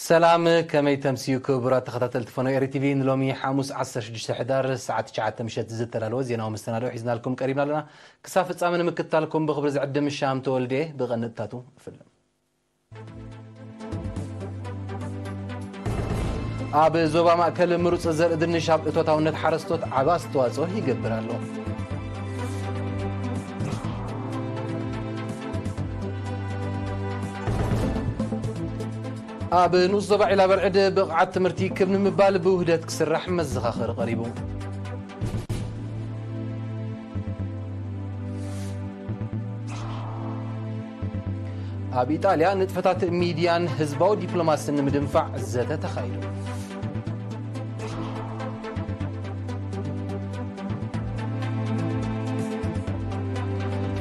ሰላም፣ ከመይ ተምስዩ ክቡራት ተኸታተልቲ ፈኖ ኤሪ ቲቪ? ንሎሚ ሓሙስ ዓሰርተ ሽዱሽተ ሕዳር ሰዓት ትሽዓተ ምሸት ዝተዳለወ ዜናዊ መሰናድኦ ሒዝናልኩም ቀሪብና ኣለና። ክሳብ ፍጻመ ንምክትታልኩም ብኽብሪ ዝዕድም ሻም ተወልደ። ብቐንጥታቱ እፍልም። ኣብ ዞባ ማእከል ምሩጽ ዘርኢ ድንሽ ኣብ እቶታውነት ሓረስቶት ዓቢ ኣስተዋጽኦ ይገብር ኣሎ። ኣብ ንኡስ ዞባ ዒላ በርዕድ ብቕዓት ትምህርቲ ክብ ንምባል ብውህደት ክስራሕ መዘኻኸሪ ቀሪቡ። ኣብ ኢጣልያ ንጥፈታት ሚድያን ህዝባዊ ዲፕሎማስን ንምድንፋዕ ዘተ ተኻይዱ።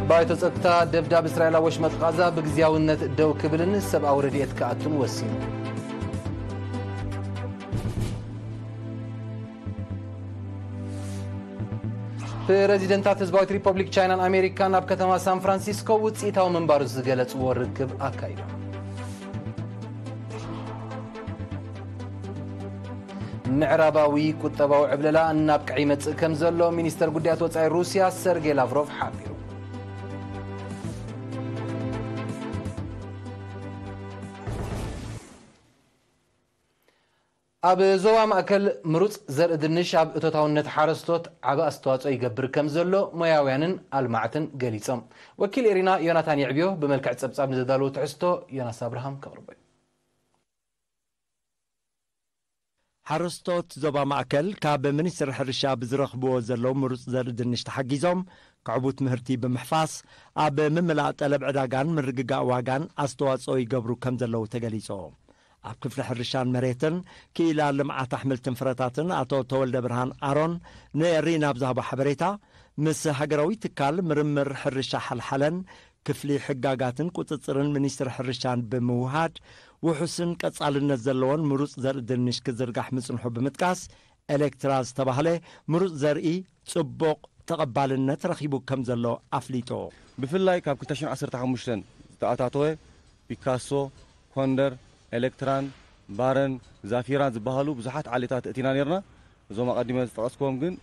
ባይቶ ጸጥታ ደብዳብ እስራኤል ኣብ ወሽመጥ ቃዛ ብግዝያውነት ደው ክብልን ሰብኣዊ ረድኤት ክኣቱን ወሲኑ። ፕረዚደንታት ህዝባዊት ሪፐብሊክ ቻይናን ኣሜሪካን ኣብ ከተማ ሳን ፍራንሲስኮ ውጽኢታዊ ምንባሩ ዝገለጽዎ ርክብ ኣካይዶም። ምዕራባዊ ቁጠባዊ ዕብለላ እናብቅዐ ይመጽእ ከም ዘሎ ሚኒስተር ጉዳያት ወጻኢ ሩስያ ሰርጌይ ላቭሮቭ ሓቢሩ። ኣብ ዞባ ማእከል ምሩጽ ዘርኢ ድንሽ ኣብ እቶታውነት ሓረስቶት ዓቢ ኣስተዋጽኦ ይገብር ከም ዘሎ ሞያውያንን ኣልማዕትን ገሊጾም። ወኪል ኤሪና ዮናታን የዕብዮ ብመልክዕ ጸብጻብ ንዘዳለዎ ትሕዝቶ ዮናስ ኣብርሃም ከቕርቦ እዩ። ሓረስቶት ዞባ ማእከል ካብ ሚኒስትሪ ሕርሻ ብዝረኽብዎ ዘለዉ ምሩጽ ዘርኢ ድንሽ ተሓጊዞም፣ ክዕቡት ምህርቲ ብምሕፋስ፣ ኣብ ምምላእ ጠለብ ዕዳጋን ምርግጋእ ዋጋን ኣስተዋጽኦ ይገብሩ ከም ዘለዉ ተገሊጹ። ኣብ ክፍሊ ሕርሻን መሬትን ክኢላ ልምዓት ኣሕምልትን ፍረታትን ኣቶ ተወልደ ብርሃን ኣሮን ንኤሪና ኣብ ዝሃቦ ሓበሬታ፣ ምስ ሃገራዊ ትካል ምርምር ሕርሻ ሓልሓለን ክፍሊ ሕጋጋትን ቁጽጽርን ሚኒስትሪ ሕርሻን ብምውሃድ፣ ውሑስን ቀጻልነት ዘለዎን ምሩጽ ዘርኢ ድንሽ ክዝርጋሕ ምጽንሑ ብምጥቃስ፣ ኤሌክትራ ዝተባህለ ምሩጽ ዘርኢ ጽቡቕ ተቐባልነት ረኺቡ ከም ዘሎ ኣፍሊጡ። ብፍላይ ካብ ክልተ ሽሕን ዓሰርተ ሓሙሽተን ዝተኣታተወ ፒካሶ፣ ኮንደር፣ ኤሌክትራን፣ ባረን፣ ዛፊራን ዝበሃሉ ብዙሓት ዓሌታት እቲና ነርና። እዞም ኣቐዲመ ዝጠቐስክዎም ግን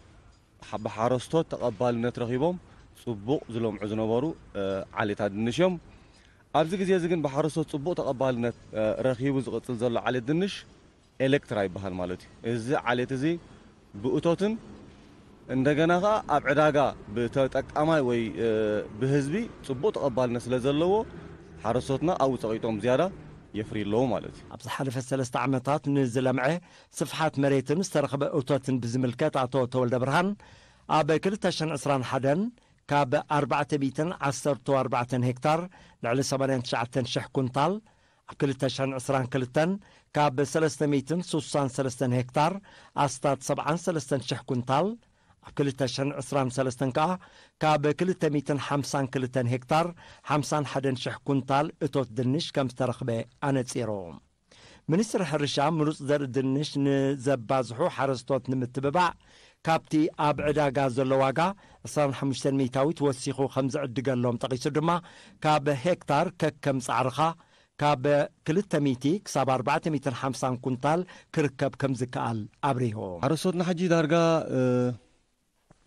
ሓ-፣ ብሓረስቶት ተቐባልነት ረኺቦም ጽቡቕ ዝለምዑ ዝነበሩ፣ እ፣ ዓሌታት ድንሽ እዮም። ኣብዚ ግዜ እዚ ግን ብሓረስቶት ጽቡቕ ተቐባልነት፣ እ፣ ረኺቡ ዝቕጽል ዘሎ ዓሌት ድንሽ ኤሌክትራ ይበሃል ማለት እዩ። እዚ ዓሌት እዚ ብእቶትን እንደገና ኸኣ ኣብ ዕዳጋ ብተጠቃማይ ወይ፣ እ፣ ብህዝቢ ጽቡቕ ተቐባልነት ስለ ዘለዎ ሓረስቶትና ኣብኡ ጸቒጦም ዝያዳ የፍርዩ ኣለዉ ማለት እዩ። ኣብ ዝሓለፈ ሰለስተ ዓመታት ንዝለምዐ ስፍሓት መሬትን ዝተረኽበ እቶትን ብዝምልከት ኣቶ ተወልደ ብርሃን፣ ኣብ ክልተ ሽሕን ዕስራን ሓደን ካብ ኣርባዕተ ሚእትን ዓሰርተ ኣርባዕተን ሄክታር ልዕሊ ሰማንያን ትሽዓተን ሽሕ ኩንታል፣ ኣብ ክልተ ሽሕን ዕስራን ክልተን ካብ ሰለስተ ሚእትን ስሳን ሰለስተን ሄክታር ኣስታት ሰብዓን ሰለስተን ሽሕ ኩንታል፣ ኣብ ክልተ ሽሕን ዕስራን ሰለስተን ከኣ ካብ ክልተ ሚእትን ሓምሳን ክልተን ሄክታር ሓምሳን ሓደን ሽሕ ኩንታል እቶት ድንሽ ከም ዝተረኽበ ኣነጺሩ። ሚኒስትሪ ሕርሻ ምሩጽ ዘርኢ ድንሽ ንዘባዝሑ ሓረስቶት ንምትብባዕ፣ ካብቲ ኣብ ዕዳጋ ዘሎ ዋጋ ዕስራን ሓሙሽተን ሚእታዊት ወሲኹ ከም ዝዕድገሎም ጠቒሱ ድማ፣ ካብ ሄክታር ከከም ጻዕርኻ ካብ ክልተ ሚእቲ ክሳብ ኣርባዕተ ሚእትን ሓምሳን ኩንታል ክርከብ ከም ዝከኣል ኣብሪሁ። ሓረስቶትና ሕጂ ዳርጋ፣ እ፣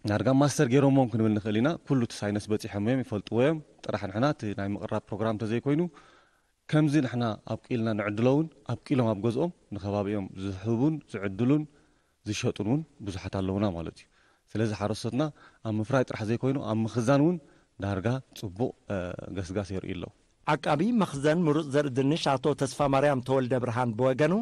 ዳርጋ ማስተር ገይሮምዎም ክንብል ንኽእል ኢና። ኩሉ እቲ ሳይነስ በጺሖም እዮም፣ ይፈልጥዎ እዮም። ጥራሕ ንሕና እቲ ናይ ምቕራብ ፕሮግራም እንተዘይኮይኑ፣ ከምዚ ንሕና ኣብቂልና ንዕድሎ እውን፣ ኣብቂሎም ኣብ ገዝኦም ንኸባቢኦም ዝህቡን ዝዕድሉን ዝሸጡን እውን ብዙሓት ኣለዉና ማለት እዩ። ስለዚ ሓረስቶትና ኣብ ምፍራይ ጥራሕ ዘይኮይኑ፣ ኣብ ምኽዛን እውን ዳርጋ ጽቡቕ፣ እ፣ ገስጋስ የርእዩ ኣለዉ። ዓቃቢ መኽዘን ምሩጽ ዘርኢ ድንሽ ኣቶ ተስፋ ማርያም ተወልደ ብርሃን ብወገኑ፣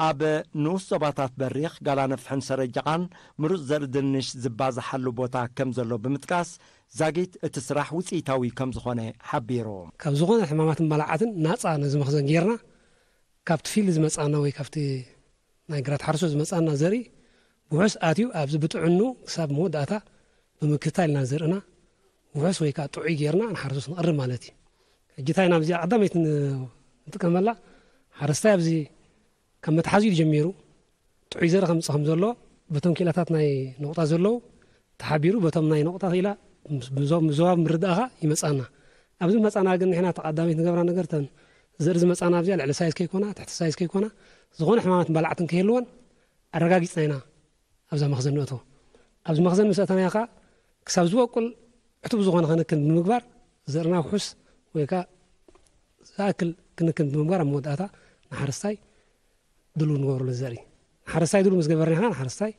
ኣብ ንኡስ ዞባታት በሪኽ፣ ጋላነፍሕን ሰረጀቓን ምሩጽ ዘርኢ ድንሽ ዝባዝሓሉ ቦታ ከም ዘሎ ብምጥቃስ፣ ዛጊት እቲ ስራሕ ውጽኢታዊ ከም ዝኾነ ሓቢሩ። ካብ ዝኾነ ሕማማትን ባልዓትን ናጻ ነዚ መኽዘን ጌርና፣ ካብቲ ፊልድ ዝመጻና ወይ ካብቲ ናይ ግራት ሓረስቶት ዝመጻና ዘርኢ ውሑስ ኣትዩ ኣብዚ ብጥዕኑ ክሳብ መወዳእታ ብምክትታል ኢና ዘርእና ውሑስ ወይ ከዓ ጥዑይ ጌርና ንሓረስቶት ንቕርብ ማለት እዩ። ሕጂ እንታይ ኢና ኣብዚኣ ቀዳመይቲ ን-፣ ንጥቀመላ? ሓረስታይ ኣብዚ ካብ መትሓዚኡ ጀሚሩ ጥዑይ ዘርኢ ከምጽእ ከም ዘሎ በቶም ኪላታት ናይ ነቑጣ ዘለዉ ተሓቢሩ በቶም ናይ ነቑጣ ኪላ ምስ፣ ብዞ-፣ ብዞባ ምርዳእኻ ይመጻና። ኣብዚ መጻና ግን ንሕና ተቐዳመይቲ ንገብራ ነገር እተን ዘርኢ ዝመጻና ኣብዚኣ ልዕሊ ሳይዝ ከይኮና፣ ትሕቲ ሳይዝ ከይኮና፣ ዝኾነ ሕማማትን ባልዓትን ከይህልወን ኣረጋጊጽና ኢና ኣብዛ መኽዘን ንእቶ። ኣብዚ መኽዘን ምስ ኣተናዮ ኸኣ ክሳብ ዝበቁል ዕቱብ ዝኾነ ክንክን ብምግባር፣ ዘርእና ውሑስ ወይ ከኣ ዝኣክል ክንክን ብምግባር ኣብ መወዳእታ ንሓረስታይ ድሉው ንገብረሉ ዘርኢ። ንሓረስታይ ድሉው ምስ ገበርና ኢና ንሓረስታይ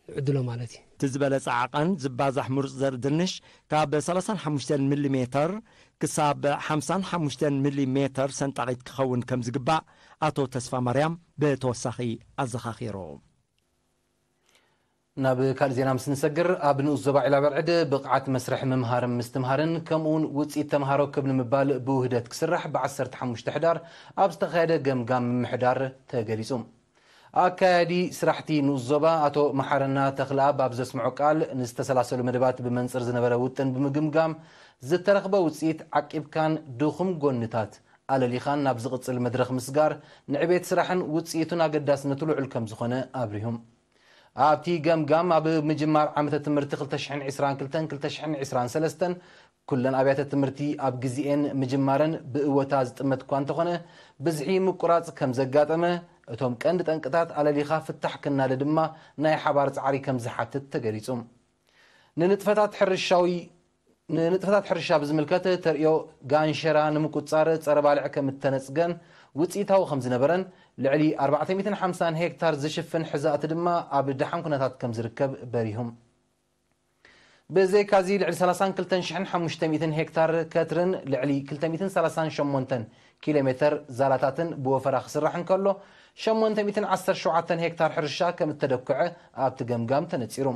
ንዕድሎ ማለት እዩ። እቲ ዝበለጸ ዓቐን ዝባዛሕ ምሩጽ ዘርኢ ድንሽ ካብ ሰላሳን ሓሙሽተን ሚሊ ሜተር ክሳብ ሓምሳን ሓሙሽተን ሚሊ ሜተር ሰንጣቒት ክኸውን ከም ዝግባእ ኣቶ ተስፋ ማርያም ብተወሳኺ ኣዘኻኺሩ። ናብ ካልእ ዜና ምስ ንሰግር፣ ኣብ ንኡስ ዞባ ዒላበርዕድ ብቕዓት መስርሕ ምምሃርን ምስትምሃርን ከምኡውን ውፅኢት ተምሃሮ ክብ ንምባል ብውህደት ክስራሕ ብ ዓሰርተ ሓሙሽተ ሕዳር ኣብ ዝተኻየደ ገምጋም ምምሕዳር ተገሊጹ። ኣካያዲ ስራሕቲ ንኡስ ዞባ ኣቶ መሓረና ተኽለኣብ ኣብ ዘስምዖ ቃል፣ ንዝተሰላሰሉ መደባት ብመንጽር ዝነበረ ውጥን ብምግምጋም ዝተረኽበ ውፅኢት ዓቂብካን ድኹም ጎንታት ኣለሊኻን ናብ ዝቕጽል መድረኽ ምስጋር ንዕቤት ስራሕን ውፅኢቱን ኣገዳስነቱ ልዑል ከም ዝኾነ ኣብሪሁ። ኣብቲ ገምጋም ኣብ ምጅማር ዓመተ ትምህርቲ ክልተ ሽሕን ዕስራን ክልተን ክልተ ሽሕን ዕስራን ሰለስተን ኩለን ኣብያተ ትምህርቲ ኣብ ግዜኤን ምጅማረን ብእወታ ዝጥመት እኳ እንተኾነ፣ ብዝሒ ምቁራጽ ከም ዘጋጠመ፣ እቶም ቀንዲ ጠንቅታት ኣለሊኻ ፍታሕ ክናለ ድማ ናይ ሓባር ጻዕሪ ከም ዝሓትት ተገሊጹ። ንንጥፈታት ሕርሻዊ ንንጥፈታት ሕርሻ ብዝምልከት ተርእዮ ጋንሸራ ንምቁጻር ጸረ ባልዕ ከም እተነጽገን ውጽኢታዊ ከም ዝነበረን፣ ልዕሊ ኣርባዕተ ሚእትን ሓምሳን ሄክታር ዝሽፍን ሕዛእቲ ድማ ኣብ ደሓን ኩነታት ከም ዝርከብ በሪሁም። ብዘይካዚ ልዕሊ ሰላሳን ክልተን ሽሕን ሓሙሽተ ሚእትን ሄክታር ከትርን ልዕሊ ክልተ ሚእትን ሰላሳን ሸሞንተን ኪሎ ሜተር ዛላታትን ብወፈራ ክስራሕ እንከሎ፣ ሸሞንተ ሚእትን ዓሰርተ ሸውዓተን ሄክታር ሕርሻ ከም እተደኩዐ ኣብቲ ገምጋም ተነጺሩ።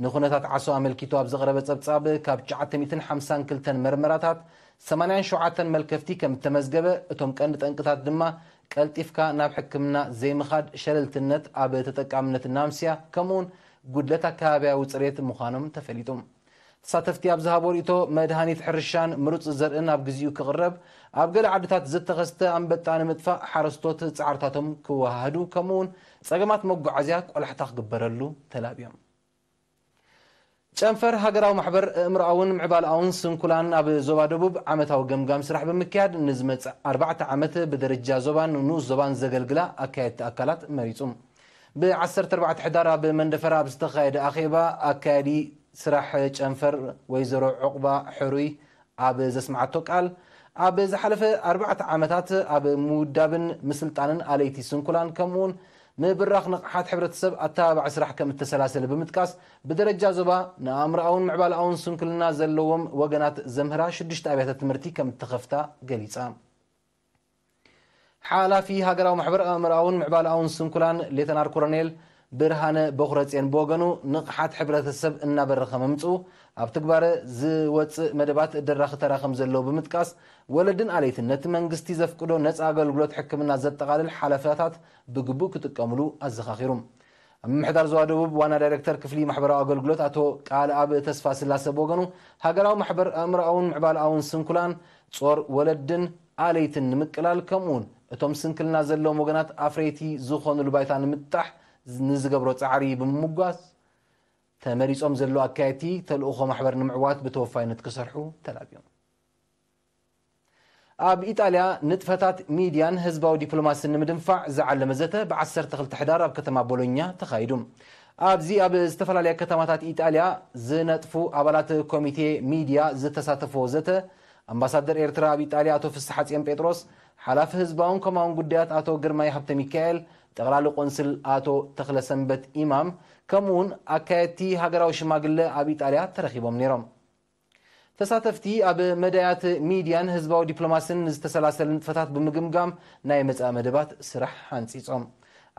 ንኩነታት ዓሶ ኣመልኪቱ ኣብ ዝቐረበ ጸብጻብ፣ ካብ ትሽዓተ ሚእትን ሓምሳን ክልተን መርመራታት፣ ሰማንያን ሸውዓተን መልከፍቲ ከም እተመዝገበ፣ እቶም ቀንዲ ጠንቅታት ድማ ቀልጢፍካ ናብ ሕክምና ዘይምኻድ፣ ሸለልትነት ኣብ ተጠቃምነት እናምስያ፣ ከምኡውን ጉድለት ኣከባቢያዊ ጽሬት ምዃኖም ተፈሊጡ። ተሳተፍቲ ኣብ ዝሃቦ ርእይቶ፣ መድሃኒት ሕርሻን ምሩጽ ዘርእን ኣብ ግዜኡ ክቕረብ፣ ኣብ ገለ ዓድታት ዝተኸስተ ኣንበጣ ንምጥፋእ ሓረስቶት ጻዕርታቶም ክወሃህዱ፣ ከምኡውን ጸገማት መጓዓዝያ ቆላሕታ ክግበረሉ ተላብዮም። ጨንፈር ሃገራዊ ማሕበር ኣእምሮኣውን ምዕባለኣውን ስንኩላን ኣብ ዞባ ደቡብ ዓመታዊ ገምጋም ስራሕ ብምክያድ፣ ንዝመጽእ ኣርባዕተ ዓመት ብደረጃ ዞባን ንኡስ ዞባን ዘገልግላ ኣካየድቲ ኣካላት መሪጹ። ብ ዓሰርተ ኣርባዕተ ሕዳር ኣብ መንደፈራ ኣብ ዝተኻየደ ኣኼባ፣ ኣካያዲ ስራሕ ጨንፈር ወይዘሮ ዑቕባ ሕሩይ ኣብ ዘስምዓቶ ቃል፣ ኣብ ዝሓለፈ ኣርባዕተ ዓመታት ኣብ ምውዳብን ምስልጣንን ኣለይቲ ስንኩላን፣ ከምኡውን ምብራኽ ንቕሓት ሕብረተሰብ ኣተባባዒ ስራሕ ከም እተሰላሰለ ብምጥቃስ፣ ብደረጃ ዞባ ንኣእምሮኣውን ምዕባለኣውን ስንኩልና ዘለዎም ወገናት ዘምህራ ሽዱሽተ ኣብያተ ትምህርቲ ከም እተኸፍታ ገሊጻ። ሓላፊ ሃገራዊ ማሕበር ኣእምሮኣውን ምዕባለኣውን ስንኩላን ሌተናር ኮሎኔል ብርሃነ በኹረጽዮን ብወገኑ፣ ንቕሓት ሕብረተሰብ እናበረኸ ምምጽኡ ኣብ ትግባረ ዝወጽእ መደባት ደራኺ ተራ ከም ዘለዎ ብምጥቃስ፣ ወለድን ኣለይትን ነቲ መንግስቲ ዘፍቅዶ ነጻ ኣገልግሎት ሕክምና ዘጠቓልል ሓለፋታት ብግቡእ ክጥቀምሉ ኣዘኻኺሩ። ኣብ ምምሕዳር ዞባ ደቡብ ዋና ዳይሬክተር ክፍሊ ማሕበራዊ ኣገልግሎት ኣቶ ቃልኣብ ተስፋ ስላሰ ብወገኑ፣ ሃገራዊ ማሕበር ኣእምሮኣውን ምዕባለኣውን ስንኩላን ጾር ወለድን ኣለይትን ንምቅላል፣ ከምኡውን እቶም ስንክልና ዘለዎም ወገናት ኣፍረይቲ ዝኾኑሉ ባይታ ንምጥጣሕ ንዝገብሮ ጻዕሪ ብምምጓስ፣ ተመሪጾም ዘለዉ ኣካየድቲ ተልእኾ ማሕበር ንምዕዋት ብተወፋይነት ክሰርሑ ተላብዮም። ኣብ ኢጣልያ ንጥፈታት ሚድያን ህዝባዊ ዲፕሎማስን ንምድንፋዕ ዝዓለመ ዘተ ብ ዓሰርተ ክልተ ሕዳር ኣብ ከተማ ቦሎኛ ተኻይዱ። ኣብዚ ኣብ ዝተፈላለያ ከተማታት ኢጣልያ ዝነጥፉ ኣባላት ኮሚቴ ሚድያ ዝተሳተፍዎ ዘተ፣ ኣምባሳደር ኤርትራ ኣብ ኢጣልያ ኣቶ ፍስሓጽዮን ጴጥሮስ፣ ሓላፊ ህዝባውን ኮማውን ጉዳያት ኣቶ ግርማይ ሃብተ ሚካኤል፣ ጠቕላሊ ቆንስል ኣቶ ተኽለሰንበት ኢማም፣ ከምኡውን ኣካየድቲ ሃገራዊ ሽማግለ ኣብ ኢጣልያ ተረኺቦም ነይሮም። ተሳተፍቲ ኣብ መዳያት ሚድያን ህዝባዊ ዲፕሎማስን ዝተሰላሰለ ንጥፈታት ብምግምጋም ናይ መጻኢ መደባት ስራሕ ሓንጺጾም።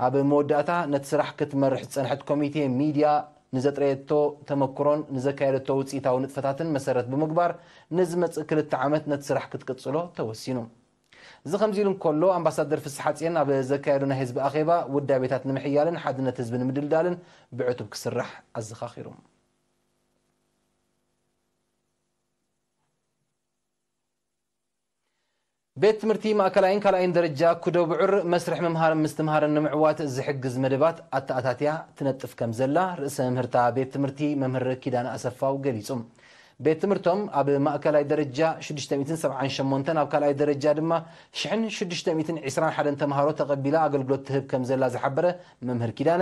ኣብ መወዳእታ ነቲ ስራሕ ክትመርሕ ዝጸንሐት ኮሚቴ ሚድያ ንዘጥረየቶ ተመክሮን ንዘካየደቶ ውጽኢታዊ ንጥፈታትን መሰረት ብምግባር ንዝመጽእ ክልተ ዓመት ነቲ ስራሕ ክትቅጽሎ ተወሲኑ። እዚ ከምዚ ኢሉ እንከሎ ኣምባሳደር ፍስሓጽዮን ኣብ ዘካየዶ ናይ ህዝቢ ኣኼባ ውዳቤታት ንምሕያልን ሓድነት ህዝቢ ንምድልዳልን ብዕቱብ ክስራሕ ኣዘኻኺሩ። ቤት ትምህርቲ ማእከላይን ካልኣይን ደረጃ ኩዶ ብዑር መስርሕ ምምሃርን ምስትምሃርን ንምዕዋት ዝሕግዝ መደባት ኣተኣታትያ ትነጥፍ ከም ዘላ ርእሰ መምህርታ ቤት ትምህርቲ መምህር ኪዳነ ኣሰፋው ገሊጹ። ቤት ትምህርቶም ኣብ ማእከላይ ደረጃ ሽዱሽተ ሚእትን ሰብዓን ሸሞንተን፣ ኣብ ካልኣይ ደረጃ ድማ ሽሕን ሽዱሽተ ሚእትን ዕስራን ሓደን ተምሃሮ ተቐቢላ ኣገልግሎት ትህብ ከም ዘላ ዝሓበረ መምህር ኪዳነ፣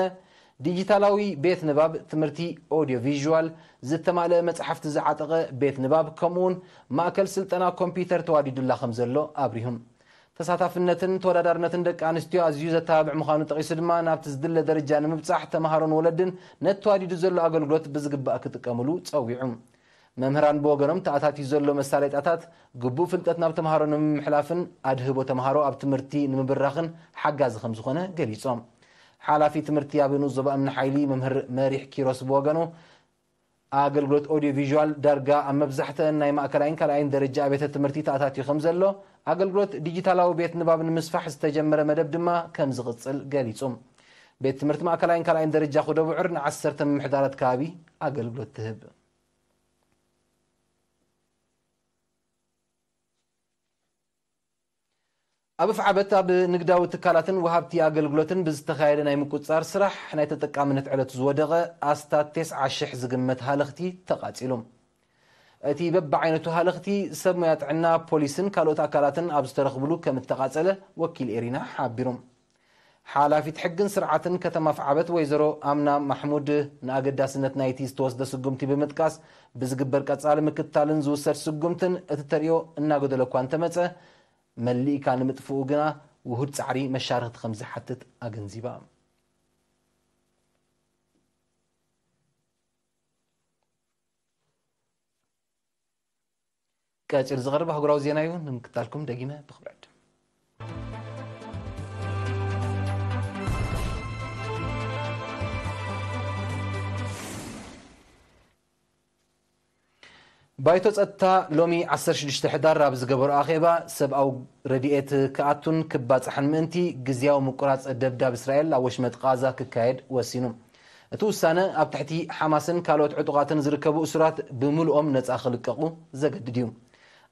ዲጂታላዊ ቤት ንባብ፣ ትምህርቲ ኦዲዮ ቪዥዋል፣ ዝተማልአ መጽሓፍቲ ዝዓጠቐ ቤት ንባብ፣ ከምኡውን ማእከል ስልጠና ኮምፒውተር ተዋዲዱላ ከም ዘሎ ኣብሪሁም። ተሳታፍነትን ተወዳዳርነትን ደቂ ኣንስትዮ ኣዝዩ ዘተባብዕ ምዃኑ ጠቒሱ ድማ፣ ናብቲ ዝድለ ደረጃ ንምብጻሕ ተምሃሮን ወለድን ነቲ ተዋዲዱ ዘሎ ኣገልግሎት ብዝግባእ ክጥቀምሉ ጸዊዑ። መምህራን ብወገኖም፣ ተኣታትዩ ዘሎ መሳለጥያታት ግቡእ ፍልጠት ናብ ተምሃሮ ንምምሕላፍን ኣድህቦ ተምሃሮ ኣብ ትምህርቲ ንምብራኽን ሓጋዚ ከም ዝኾነ ገሊጾም። ሓላፊ ትምህርቲ ኣብ ንኡስ ዞባ እምኒ ሓይሊ መምህር መሪሕ ኪሮስ ብወገኑ፣ ኣገልግሎት ኦዲዮ ቪዥዋል ዳርጋ ኣብ መብዛሕተን ናይ ማእከላይን ካልኣይን ደረጃ ኣብያተ ትምህርቲ ተኣታትዩ ከም ዘሎ፣ ኣገልግሎት ዲጂታላዊ ቤት ንባብ ንምስፋሕ ዝተጀመረ መደብ ድማ ከም ዝቕጽል ገሊጹ። ቤት ትምህርቲ ማእከላይን ካልኣይን ደረጃ ኩደብዑር ንዓሰርተ ምምሕዳራት ከባቢ ኣገልግሎት ትህብ። ኣብ ኣፍዓበት ኣብ ንግዳዊ ትካላትን ወሃብቲ ኣገልግሎትን ብዝተኻየደ ናይ ምቁጽጻር ስራሕ፣ ናይ ተጠቃምነት ዕለቱ ዝወደቐ ኣስታት ተስዓ ሽሕ ዝግመት ሃለኽቲ ተቓጺሉ። እቲ በብዓይነቱ ሃለኽቲ፣ ሰብ ሞያ ጥዕና፣ ፖሊስን ካልኦት ኣካላትን ኣብ ዝተረኽብሉ ከም እተቓጸለ ወኪል ኤሪና ሓቢሩ። ሓላፊት ሕግን ስርዓትን ከተማ ኣፍዓበት ወይዘሮ ኣምና ማሕሙድ፣ ንኣገዳስነት ናይቲ ዝተወስደ ስጉምቲ ብምጥቃስ፣ ብዝግበር ቀጻሊ ምክትታልን ዝውሰድ ስጉምትን እቲ ተርእዮ እናጎደለ እኳ እንተመጸ፣ መሊእካ ንምጥፍኡ ግና ውሁድ ጻዕሪ መሻርኽቲ ከም ዝሓትት ኣገንዚባ። ቀጺሉ ዝቐርብ ኣህጉራዊ ዜና እዩ። ንምክታልኩም ደጊመ ብኽብሪ ዕድም። ባይቶ ጸጥታ ሎሚ ዓሰርተ ሽዱሽተ ሕዳር ኣብ ዝገበሮ ኣኼባ፣ ሰብኣዊ ረድኤት ክኣቱን ክባጻሕን ምእንቲ፣ ግዝያዊ ምቁራጽ ደብዳብ እስራኤል ኣብ ወሽመጥ ቃዛ ክካየድ ወሲኑ። እቲ ውሳነ፣ ኣብ ትሕቲ ሓማስን ካልኦት ዕጡቓትን ዝርከቡ እሱራት ብምልኦም ነጻ ክልቀቑ ዘገድድ እዩ።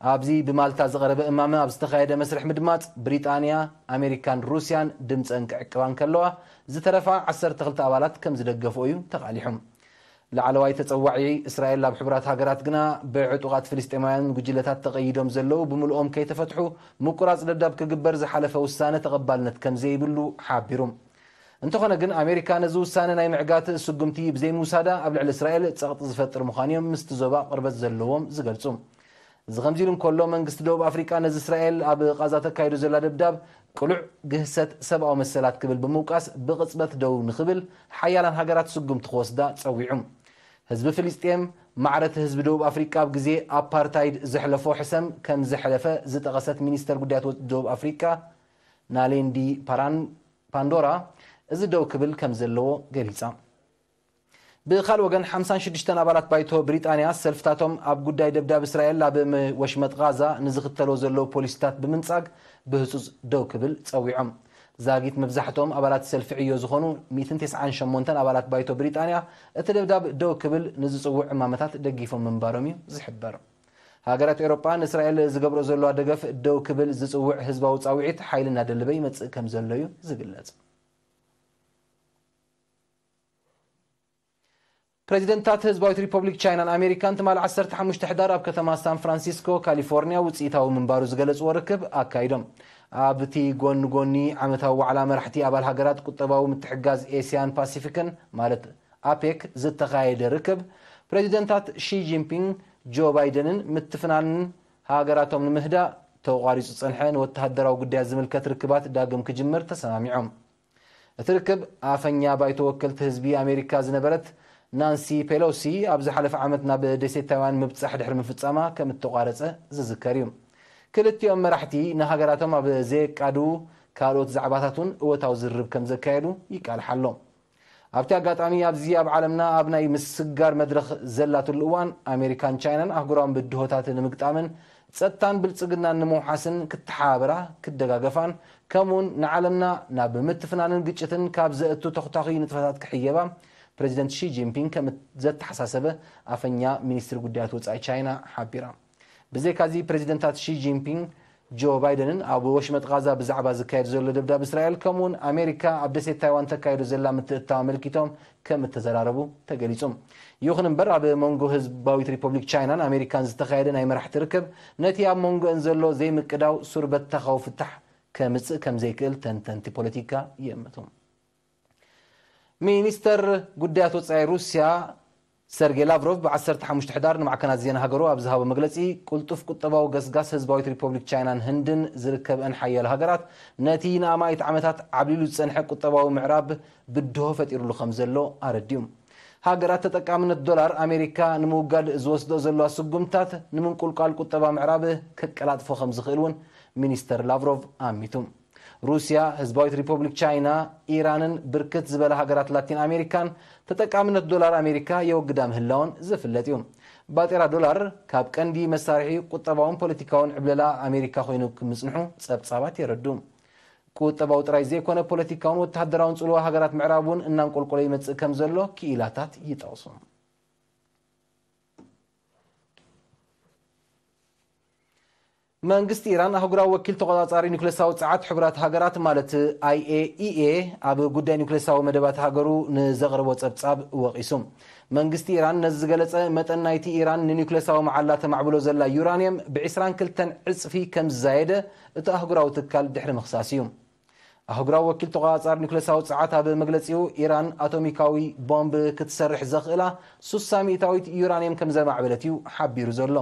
ኣብዚ ብማልታ ዝቐረበ እማመ ኣብ ዝተኻየደ መስርሕ ምድማጽ፣ ብሪጣንያ፣ ኣሜሪካን ሩስያን ድምጸን ክዕቅባ እንከለዋ፣ ዝተረፋ ዓሰርተ ክልተ ኣባላት ከም ዝደገፍኦ እዩ ተቓሊሑ። ላዕለዋይ ተጸዋዒ እስራኤል ኣብ ሕቡራት ሃገራት ግና፣ ብዕጡቓት ፍልስጤማውያን ጉጅለታት ተቐይዶም ዘለዉ ብምልኦም ከይተፈትሑ፣ ምቁራጽ ደብዳብ ክግበር ዝሓለፈ ውሳነ ተቐባልነት ከም ዘይብሉ ሓቢሩ። እንተኾነ ግን፣ ኣሜሪካ ነዚ ውሳነ ናይ ምዕጋት ስጉምቲ ብዘይምውሳዳ፣ ኣብ ልዕሊ እስራኤል ጸቕጢ ዝፈጥር ምዃኑ እዮም ምስቲ ዞባ ቅርበት ዘለዎም ዝገልጹ። እዚ ከምዚ ኢሉ እንከሎ፣ መንግስቲ ደቡብ ኣፍሪቃ ነዚ እስራኤል ኣብ ቃዛ ተካይዶ ዘላ ደብዳብ ቅሉዕ ግህሰት ሰብኣዊ መሰላት ክብል ብምውቃስ፣ ብቕጽበት ደው ንኽብል ሓያላን ሃገራት ስጉምቲ ክወስዳ ጸዊዑ። ህዝቢ ፍልስጤም፣ ማዕረ እቲ ህዝቢ ደቡብ ኣፍሪቃ ኣብ ግዜ ኣፓርታይድ ዘሕለፎ ሕሰም ከም ዘሕለፈ ዝጠቐሰት ሚኒስተር ጉዳያት ወጻኢ ደቡብ ኣፍሪቃ ናሌንዲ ፓራን-፣ ፓንዶራ፣ እዚ ደው ክብል ከም ዘለዎ ገሊጻ። ብኻልእ ወገን፣ ሓምሳን ሽዱሽተን ኣባላት ባይቶ ብሪጣንያ፣ ሰልፍታቶም ኣብ ጉዳይ ደብዳብ እስራኤል ኣብ ም-፣ ወሽመጥ ቓዛ ንዝኽተሎ ዘለዉ ፖሊሲታት ብምንጻግ ብህጹጽ ደው ክብል ጸዊዖም። ዛጊት መብዛሕትኦም ኣባላት ሰልፊ ዕዮ ዝኾኑ ሚእትን ተስዓን ሸሞንተን ኣባላት ባይቶ ብሪጣንያ፣ እቲ ደብዳብ ደው ክብል ንዝጽውዕ እማመታት ደጊፎም ምንባሮም እዩ ዝሕበር። ሃገራት ኤውሮጳ ንእስራኤል ዝገብሮ ዘለዋ ደገፍ ደው ክብል ዝጽውዕ ህዝባዊ ጻውዒት ሓይሊ እናደለበ ይመጽእ ከም ዘሎ እዩ ዝግለጽ። ፕሬዚደንታት ህዝባዊት ሪፐብሊክ ቻይናን ኣሜሪካን ትማሊ ዓሰርተ ሓሙሽተ ሕዳር ኣብ ከተማ ሳን ፍራንሲስኮ ካሊፎርኒያ ውፅኢታዊ ምንባሩ ዝገለፅዎ ርክብ ኣካይዶም። ኣብቲ ጎኒ ጎኒ ዓመታዊ ዋዕላ መራሕቲ ኣባል ሃገራት ቁጠባዊ ምትሕጋዝ ኤስያን ፓሲፊክን ማለት ኣፔክ ዝተኻየደ ርክብ፣ ፕሬዚደንታት ሺ ጂንፒንግ፣ ጆ ባይደንን ምትፍናንን ሃገራቶም ንምህዳእ ተቋሪፁ ዝፀንሐ ንወተሃደራዊ ጉዳያት ዝምልከት ርክባት ዳግም ክጅምር ተሰማሚዖም። እቲ ርክብ ኣፈኛ ባይቶ ወከልቲ ህዝቢ ኣሜሪካ ዝነበረት ናንሲ ፔሎሲ ኣብ ዝሓለፈ ዓመት ናብ ደሴት ታይዋን ምብጻሕ ድሕሪ ምፍጻማ ከም እተቋረጸ ዝዝከር እዩ። ክልቲኦም መራሕቲ ንሃገራቶም ኣብ ዘየቃዱ ካልኦት ዛዕባታት እውን እወታዊ ዝርርብ ከም ዘካየዱ ይቃልሓ ኣሎ። ኣብቲ ኣጋጣሚ ኣብዚ ኣብ ዓለምና ኣብ ናይ ምስግጋር መድረኽ ዘላትሉ እዋን ኣሜሪካን ቻይናን ኣህጉራዊ ብድሆታት ንምግጣምን ጸጥታን ብልጽግናን ንምውሓስን ክተሓባበራ ክደጋገፋን ከምኡውን ንዓለምና ናብ ምትፍናንን ግጭትን ካብ ዘእቱ ተኹታኺ ንጥፈታት ክሕየባ ፕሬዚደንት ሺ ጂንፒንግ ከም ዘተሓሳሰበ ኣፈኛ ሚኒስትሪ ጉዳያት ወጻኢ ቻይና ሓቢራ። ብዘይካዚ ፕሬዚደንታት ሺ ጂንፒንግ ጆ ባይደንን ኣብ ወሽመጥ ቓዛ ብዛዕባ ዝካየድ ዘሎ ደብዳብ እስራኤል፣ ከምኡውን ኣሜሪካ ኣብ ደሴት ታይዋን ተካይዶ ዘላ ምትእትታው ኣመልኪቶም ከም እተዘራረቡ ተገሊጹ። ይኹን እምበር፣ ኣብ መንጎ ህዝባዊት ሪፐብሊክ ቻይናን ኣሜሪካን ዝተኻየደ ናይ መራሕቲ ርክብ፣ ነቲ ኣብ መንጎአን ዘሎ ዘይምቅዳው ሱር በተኻዊ ፍታሕ ከምጽእ ከም ዘይክእል ተንተንቲ ፖለቲካ ይእምቱ። ሚኒስተር ጉዳያት ወጻኢ ሩስያ ሰርጌይ ላቭሮቭ ብ ዓሰርተ ሓሙሽተ ሕዳር ንማዕከናት ዜና ሃገሩ ኣብ ዝሃቦ መግለጺ፣ ቅልጡፍ ቁጠባዊ ገስጋስ ህዝባዊት ሪፐብሊክ ቻይናን ህንድን ዝርከብአን ሓያሎ ሃገራት፣ ነቲ ንኣማኢት ዓመታት ዓብሊሉ ዝጸንሐ ቁጠባዊ ምዕራብ ብድሆ ፈጢሩሉ ከም ዘሎ ኣረዲኡ። ሃገራት ተጠቃምነት ዶላር ኣሜሪካ ንምውጋድ ዝወስዶ ዘለዋ ስጉምታት፣ ንምንቁልቋል ቁጠባ ምዕራብ ከቀላጥፎ ከም ዝኽእል እውን ሚኒስተር ላቭሮቭ ኣሚቱ። ሩስያ፣ ህዝባዊት ሪፐብሊክ ቻይና፣ ኢራንን ብርክት ዝበላ ሃገራት ላቲን ኣሜሪካን ተጠቃምነት ዶላር ኣሜሪካ የወግዳ ምህላወን ዝፍለጥ እዩ። ባጤራ ዶላር ካብ ቀንዲ መሳርሒ ቁጠባውን ፖለቲካውን ዕብለላ ኣሜሪካ ኮይኑ ክምጽንሑ ጸብጻባት የረዱ። ቁጠባዊ ጥራይ ዘይኮነ፣ ፖለቲካውን ወተሃደራውን ጽልዋ ሃገራት ምዕራብ እውን እናንቆልቆለ ይመጽእ ከም ዘሎ ክኢላታት ይጠቕሱ። መንግስቲ ኢራን ኣህጉራዊ ወኪል ተቖጻጻሪ ኒኩሌሳዊ ጸዓት ሕቡራት ሃገራት ማለት ኣይ ኤ ኢ ኤ ኣብ ጉዳይ ኒኩሌሳዊ መደባት ሃገሩ ንዘቕርቦ ጸብጻብ ወቒሱ። መንግስቲ ኢራን ነዚ ዝገለጸ፣ መጠን ናይቲ ኢራን ንኒኩሌሳዊ መዓላ ተማዕብሎ ዘላ ዩራንየም ብ ዕስራን ክልተን ዕጽፊ ከም ዝዛየደ እቲ ኣህጉራዊ ትካል ድሕሪ ምኽሳስ እዩ። ኣህጉራዊ ወኪል ተቖጻጻሪ ኒኩሌሳዊ ጸዓት ኣብ መግለጺኡ፣ ኢራን ኣቶሚካዊ ቦምብ ክትሰርሕ ዘኽእላ ሱሳ ሚእታዊት ዩራንየም ከም ዘማዕበለት እዩ ሓቢሩ ዘሎ።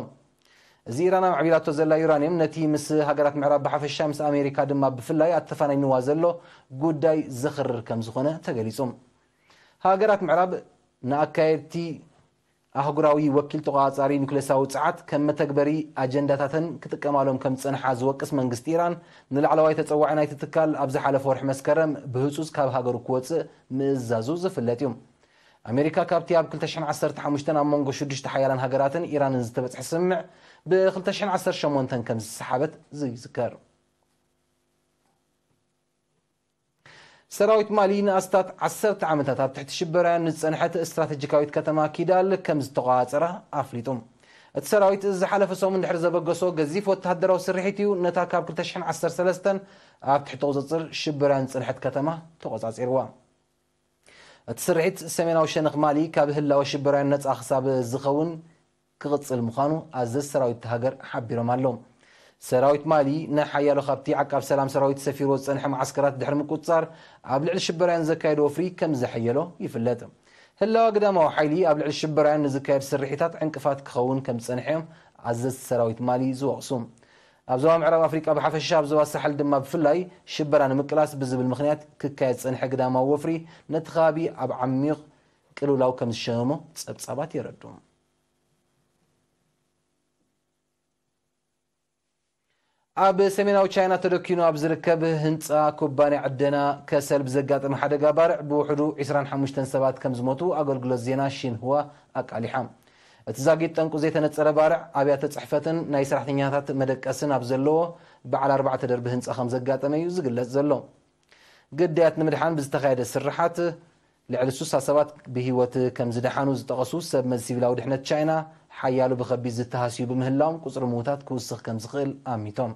እዚ ኢራን ኣማዕቢላቶ ዘላ ዩራንየም፣ ነቲ ምስ ሃገራት ምዕራብ ብሓፈሻ፣ ምስ ኣሜሪካ ድማ ብፍላይ ኣተፋናኒዋ ዘሎ ጉዳይ ዘኽርር ከም ዝኾነ ተገሊጹ። ሃገራት ምዕራብ ንኣካየድቲ ኣህጉራዊ ወኪል ተቖጻጻሪ ኒኩሌሳዊ ጸዓት ከም መተግበሪ ኣጀንዳታተን ክጥቀማሎም ከም ዝጸንሓ ዝወቅስ መንግስቲ ኢራን፣ ንላዕለዋይ ተጸዋዒ ናይቲ ትካል ኣብ ዝሓለፈ ወርሒ መስከረም ብህጹጽ ካብ ሃገሩ ክወጽእ ምእዛዙ ዝፍለጥ እዩ። ኣሜሪካ ካብቲ ኣብ ክልተ ሽሕን ዓሰርተ ሓሙሽተን ኣብ መንጎ ሽዱሽተ ሓያላን ሃገራትን ኢራንን ዝተበጽሐ ስምምዕ ብ ክልተ ሽሕን ዓሰርተ ሸሞንተን ከም ዝሰሓበት ይዝከር። ሰራዊት ማሊ ንኣስታት ዓሰርተ ዓመታት ኣብ ትሕቲ ሽበራውያን ንዝጸንሐት ስትራተጂካዊት ከተማ ኪዳል ከም ዝተቖጻጸራ ኣፍሊጡ። እቲ ሰራዊት ዝሓለፈ ሰሙን ድሕሪ ዘበገሶ ገዚፍ ወተሃደራዊ ስርሒት እዩ፣ ነታ ካብ ክልተ ሽሕን ዓሰርተ ሰለስተን ኣብ ትሕቲ ቁጽጽር ሽበራውያን ዝጸንሐት ከተማ ተቖጻጺርዋ። እቲ ስርሒት ሰሜናዊ ሸነኽ ማሊ ካብ ህላወ ሽበራውያን ነጻ ክሳብ ዝኸውን ክቕጽል ምዃኑ ኣዘዝቲ ሰራዊት እታ ሃገር ሓቢሮም ኣለዉ። ሰራዊት ማሊ ንሓያሎ ካብቲ ዓቃብ ሰላም ሰራዊት ሰፊርዎ ዝጸንሐ መዓስከራት ድሕሪ ምቁጽጻር፣ ኣብ ልዕሊ ሽበራውያን ዘካየዶ ወፍሪ ከም ዘሐየሎ ይፍለጥ። ህላወ ግዳማዊ ሓይሊ ኣብ ልዕሊ ሽበራውያን ንዝካየድ ስርሒታት ዕንቅፋት ክኸውን ከም ዝጸንሐ እዮም ኣዘዝቲ ሰራዊት ማሊ ዝወቕሱ። ኣብ ዞባ ምዕራብ ኣፍሪቃ ብሓፈሻ፣ ኣብ ዞባ ሳሕል ድማ ብፍላይ፣ ሽበራ ንምቅላስ ብዝብል ምኽንያት ክካየድ ዝጸንሐ ግዳማዊ ወፍሪ፣ ነቲ ከባቢ ኣብ ዓሚቕ ቅልውላው ከም ዝሸመሞ ጸብጻባት የረድኡ። ኣብ ሰሜናዊ ቻይና ተደኪኑ ኣብ ዝርከብ ህንጻ ኩባንያ ዕደና ከሰል ብዘጋጠመ ሓደጋ ባርዕ ብውሕዱ ዕስራን ሓሙሽተን ሰባት ከም ዝሞቱ ኣገልግሎት ዜና ሺንሁዋ ኣቃሊሓ። እቲ ዛጊት ጠንቁ ዘይተነጸረ ባርዕ፣ ኣብያተ ጽሕፈትን ናይ ሰራሕተኛታት መደቀስን ኣብ ዘለዎ በዓል ኣርባዕተ ደርቢ ህንጻ ከም ዘጋጠመ እዩ ዝግለጽ ዘሎ። ግዳያት ንምድሓን ብዝተኻየደ ስርሓት፣ ልዕሊ ስሳ ሰባት ብህይወት ከም ዝደሓኑ ዝጠቐሱ ሰብ መዚ ሲቪላዊ ድሕነት ቻይና፣ ሓያሎ ብኸቢድ ዝተሃስዩ ብምህላዎም፣ ቁጽሪ ምዉታት ክውስኽ ከም ዝኽእል ኣሚቶም።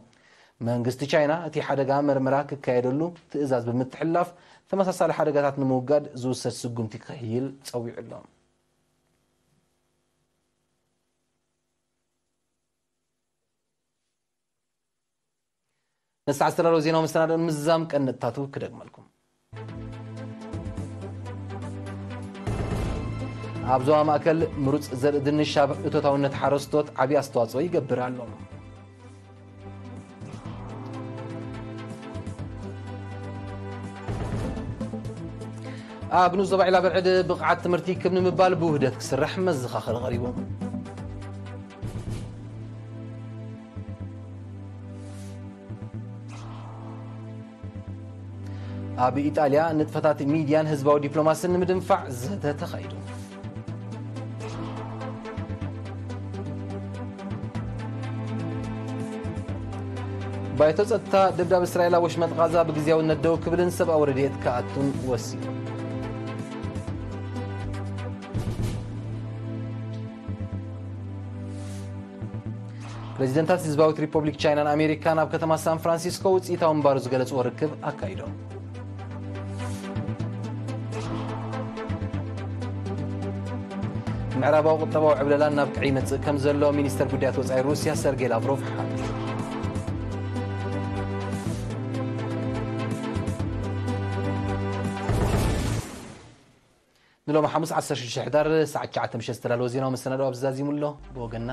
መንግስቲ ቻይና፣ እቲ ሓደጋ መርመራ ክካየደሉ ትእዛዝ ብምትሕልላፍ፣ ተመሳሳሊ ሓደጋታት ንምውጋድ ዝውሰድ ስጉምቲ ክሕይል ጸዊዑ ኣሎ። ነዚ ዝተዓስተላለዉ ዜናዊ መሰናድኦ ንምዝዛም ቀንዲ ነጥብታቱ ክደግመልኩም። ኣብ ዞባ ማእከል፣ ምሩጽ ዘርኢ ድንሽ ኣብ እቶታውነት ሓረስቶት ዓቢ ኣስተዋጽኦ ይገብር ኣሎ። ኣብ ንኡስ ዞባ ዒላ በርዕድ፣ ብቕዓት ትምህርቲ ክብ ንምባል ብውህደት ክስራሕ መዘኻኸሪ ቀሪቡ። ኣብ ኢጣልያ፣ ንጥፈታት ሚድያን ህዝባዊ ዲፕሎማስን ንምድንፋዕ ዘተ ተኻይዱ። ባይቶ ጸጥታ፣ ደብዳብ እስራኤል ኣብ ወሽመጥ ቓዛ ብግዝያውነት ደው ክብልን ሰብኣዊ ረድኤት ክኣቱን ወሲኑ። ፕሬዚደንታት ህዝባዊት ሪፖብሊክ ቻይናን ኣሜሪካን ኣብ ከተማ ሳን ፍራንሲስኮ ውፅኢታዊ ምንባሩ ዝገለፅዎ ርክብ ኣካይዶም። ምዕራባዊ ቁጠባዊ ዕብለላ ናብ ቅዒ ይመጽእ ከም ዘሎ ሚኒስተር ጉዳያት ወጻኢ ሩስያ ሰርጌይ ላቭሮቭ ሓቢሩ። ንሎሚ ሓሙስ ዓሰርተ ሽዱሽተ ሕዳር ሰዓት ትሽዓተ ምሸት ዝተዳለወ ዜናዊ መሰናድኦ ኣብዚ ዛዚሙ ኣሎ። ብወገንና